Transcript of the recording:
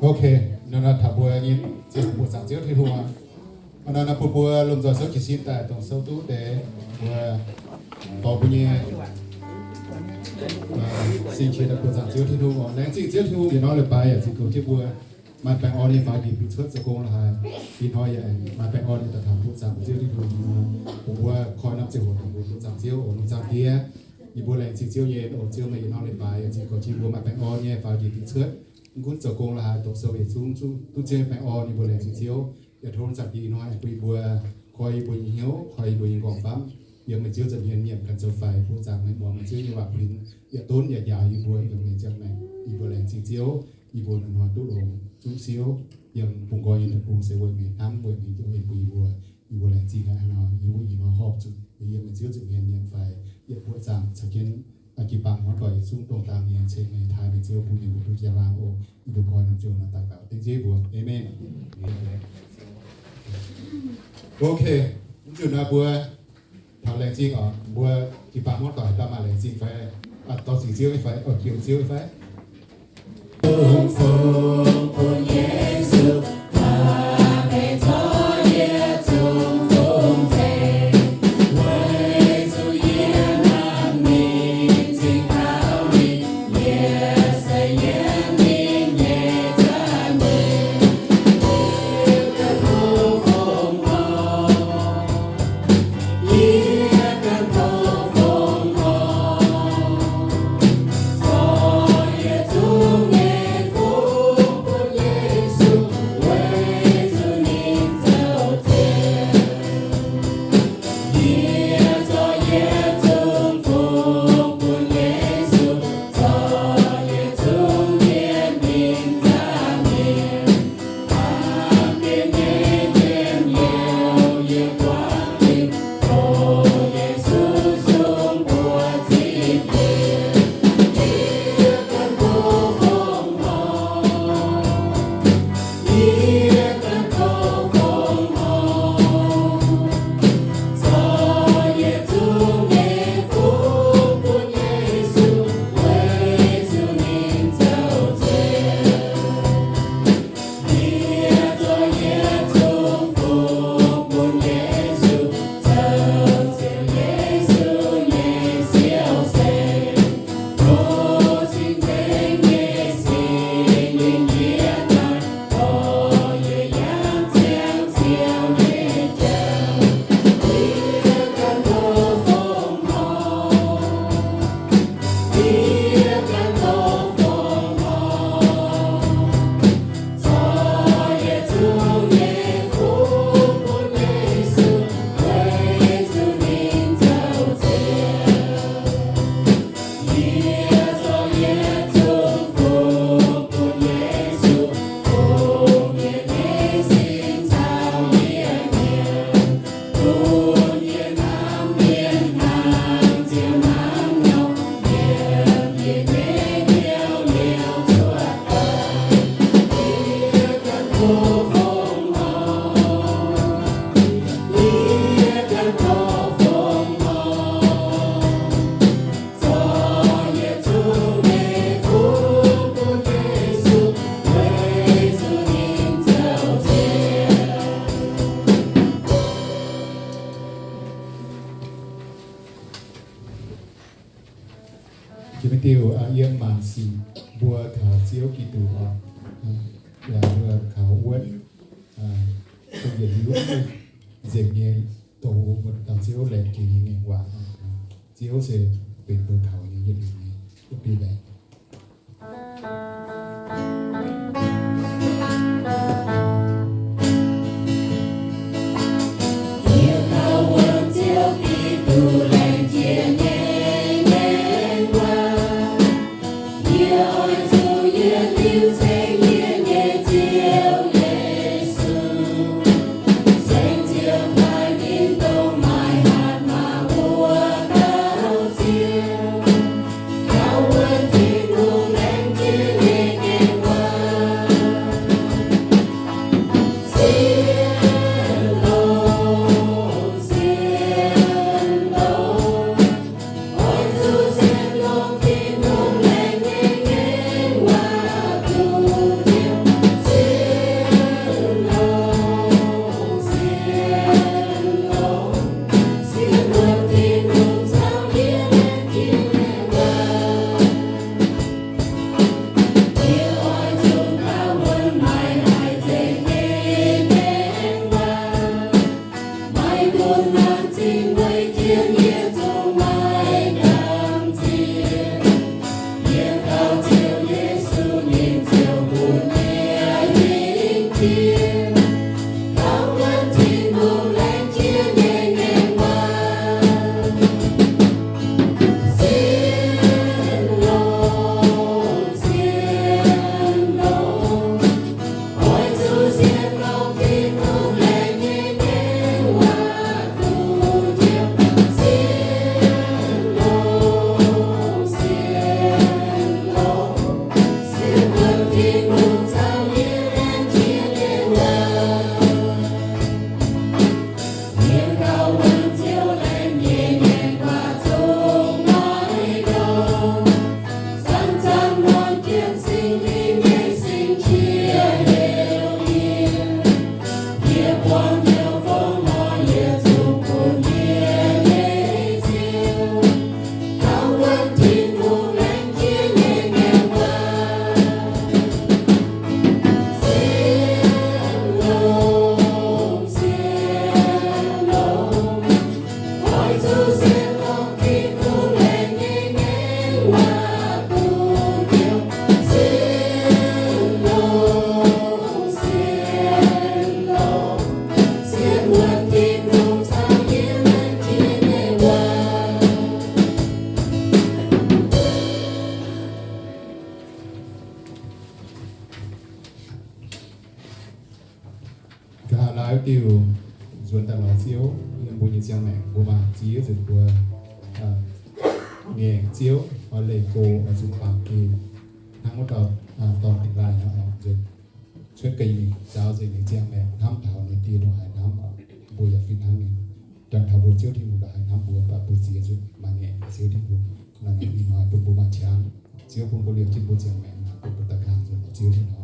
Ok, nor naaiv taux mbuo nyei ziangh hoc mbuo zaangc Ziouv Tin-Hungh aqv. Nor naaiv bun mbuo lomh nzoih souv jiez sin daaih dongh souv duqv deix mbuo dorh mbuo nyei sin qiex daaih buoqc zaangc Ziouv Tin-Hungh oc. Laengz zingh Ziouv Tin-Hungh yietc norm leiz-baaix yaac zinh goux jienv mbuo maaih baengh orn nyei faaux njiec bieqc cuotv zoux gong la'haaix. Ih hnoi yaac maaih baengh orn nyei daaih taux buoqc zaangc Ziouv Tin-Hungh. Bun mbuo koi norm ziangh hoc dongh mbuo buoqc zaangc Ziouv oc. Lungh zaangc Diex, yie mbuo laengz zingh Ziouv nyei oc. Ziouv meih yietc norm leiz-baaix yaac zinh goux jienv mbuo maaih baengh orn nyei faaux njiec bieqc cuotv, mv gunv zoux gong la'haaix, doqc sou yietc zungv duqv Ziouv nyei baengh orn. Yie mbuo laengz zingh Ziouv. Yaac tov lungh zaangc Diex ih hnoi aengx bun yie mbuo koi yie mbuo nyei hnyouv, koi yie mbuo nyei nqorngv famv, yiem meih Ziouv nza'hmien nyiemc ganh zoux faix, buoqc zaangc meih, muangx meih Ziouv nyei waac kuinx, yietc donv yietc njaaux yie mbuo yiem meih ziangh maengc. Yie mbuo laengz zingh Ziouv, yie mbuo hnoi-hnoi duqv longx zungv siouv yiem bungx nqoi nyei deic-bung se weic meih hnamv, weic meih njoux en bun yie mbuo. Yie mbuo laengz zingh haic hnoi, yie mbuo ih hnoi horpc zuqc yiem meih Ziouv nza'hmien nyiemc faix, yietc buoqc zaangc caux jienv jiu-baang muonz doic yietc zungv dongh dangh nyei ceng meih, taaih meih Ziouv bun ninh mbuo duqv jaa-laangh oc. Yie mbuo koi norm ziangh hoc nor daux gaux dengv Ziouv mbuox, Aamen. Ok, mv zuqc naaiv mbuo taux laengz zingh oc. Mbuo jiu-baang muonz doic daaih maaih laengz zingh fai? Dorh zingh Ziouv fai? Oix jiem Ziouv fai? Jiex mingh diuh, yiem maanc sic mbuo kaux Ziouv Giduc oc. Yaac mbuo kaux wuonv, yietc liuz nzengc nyei, dongh mbuo dauh Ziouv laengz jiex nyei ngaengc waac. Ziouv se benx mbuo kaux nyei yietc liuz nyei, yietc liuz laengz. Nqa'haav laai wuov diuh nzuonx daaih lorz Ziouv yiem mbuo nyei ziangh maengc, mbuo maaih ziex nzunc mbuo ngaengc Ziouv oix leih go, oix zuqc baamh gen hnangv wuov dauh dorn dingh laaih nor, nzuonx cuotv ga'nyiec zaaux nzengc ninh ziangh maengc, hnamv taux ninh die ndongc haaix hnamv, mbuo yaac fih hnangv ninh. Jangx taux mbuo Ziouv Tin-Hungh ndongc haaix hnamv mbuo, mv baac mbuo ziex nzunc maaih ngaengc Ziouv Tin-Hungh. Naaiv ih hnoi bun mbuo maaih qangx, Ziouv bun mbuo liemh jienv mbuo ziangh maengc, bun mbuo daaih laangh nzuonx lorz Ziouv Tin-Hungh.